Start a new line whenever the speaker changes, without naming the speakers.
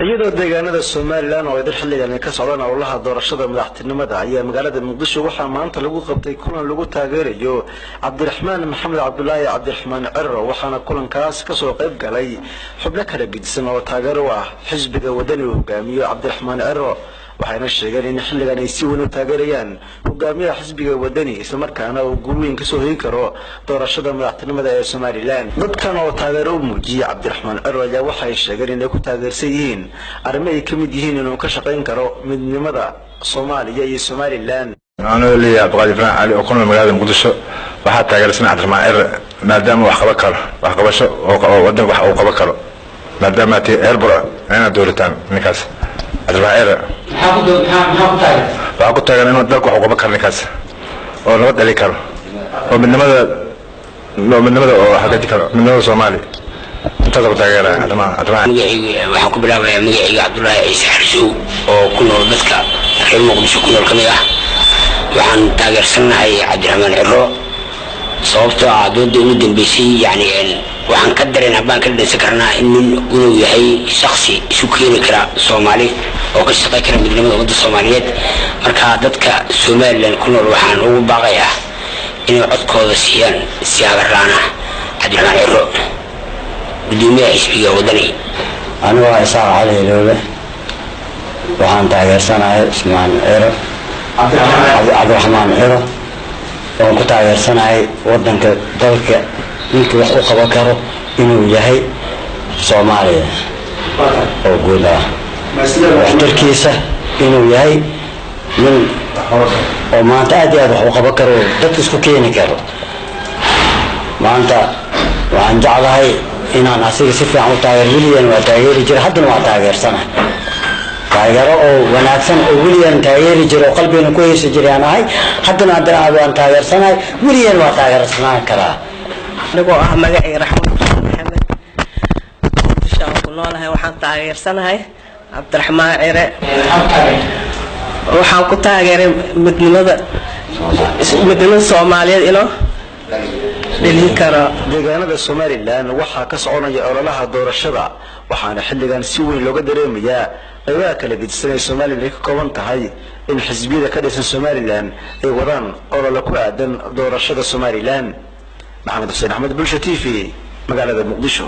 Iyadoo deegaanada Somaliland oo idil xilligan ka socdaan howlaha doorashada madaxtinimada, ayaa magaalada Muqdisho waxaa maanta lagu qabtay kulan lagu taageerayo Cabdiraxmaan Maxamed Cabdulaahi Cabdiraxmaan Ciro. Waxaana kulankaas kasoo qayb galay xubno kala gedisan oo taageero u ah xisbiga Wadani uu hogaamiyo Cabdiraxmaan Ciro, waxayna sheegeen in xilligan ay si weyn u taageerayaan hogaamiyaha xisbiga Wadani, islamarkaana uu guul weyn kasoo hoyin karo doorashada madaxtinimada ee Somaliland. Dadkan oo taageero u muujiyey Cabdiraxmaan Ciro ayaa waxay sheegeen inay ku taageersan yihiin arrimo ay ka mid yihiin inuu ka shaqayn karo midnimada Soomaaliya iyo Somaliland.
Anoo leeyahay Cabdiqaadir Ibrahim Cali oo ku nool magaalada Muqdisho, waxaa taageersan Cabdiraxmaan Ciro maadaama wax qaban karo, waxqabasho oo wadanka wax uu qaban karo, maadaama ti reer Burco inaad doorataan ninkaas Cabdiraxmaan Ciro. Waxaa ku taagan inuu dalka wax u qaban karo ninkaas, oo nabad dhali karo, oo midnimada oo hagaajin karo midnimada Soomaaliya. Intaas ku taageeraya Cabdiraxmaan.
Magacayga waxaan ku bilaabayaa magacayga Cabdullaahi Ciise Xarsow oo ku nool dadka reer Muqdisho ku nool ka mid ah. Waxaan taageersannahay Cabdiraxmaan Ciro, sababtoo ah dooda ugu dambeysay yani waxaan ka dareen baan ka dhadhansan karnaa in nin inuu yahay shaksi isu keeni kara Soomaali oo ka shaqey kara midnimada ummadda Soomaaliyeed. Marka dadka Somaliland ku nool waxaan ugu baaqayaa inay codkooda siiyaan si hagarlaan ah Cabdiraxmaan Ciro, gudoomiyaha xisbiga Wadani.
Anigu waa Isaaq Cali Iloobe. Waxaan taageersanahay Ismaan Ciro, Cabdiraxmaan Ciro, oon ku taageersanahay wadanka, dalka ninkii wax u qaban karo inuu yahay, Soomaaliya oo guud ah waxtarkiisa inuu yahay, nin oo maanta aad iyo aad wax u qaban karo oo dadka isku keeni karo. Maanta waxaan jeclahay inaan asiga si fiican u taageero. Weligan waa taageeri jira, haddana waa taageersanahay. Taageero oo wanaagsan oo weligan taageeri jira oo qalbigana ku haysa jiray aan ahay. Haddana waan taageersanahay, weligan waa taageersanaan karaa.
Anigoo ah magacay Raxmad Maxamed, Muqdisho aan ku noolahay, waxaan taageersanahay Cabdiraxmaan Cire. Waxaan ku taageeray midnimada Soomaaliyeed inuu dhelin karo.
Deegaanada Somaliland waxaa ka soconaya ololaha doorashada, waxaana xilligan si weyn looga dareemayaa qaybaha kala gedisan ee Somaliland ay ka kooban tahay in xisbiyada ka dhisan Somaliland ay wadaan olole ku aadan doorashada Somaliland. Maxamed Xuseen Axmed, Bulsha TV, magaalada Muqdisho.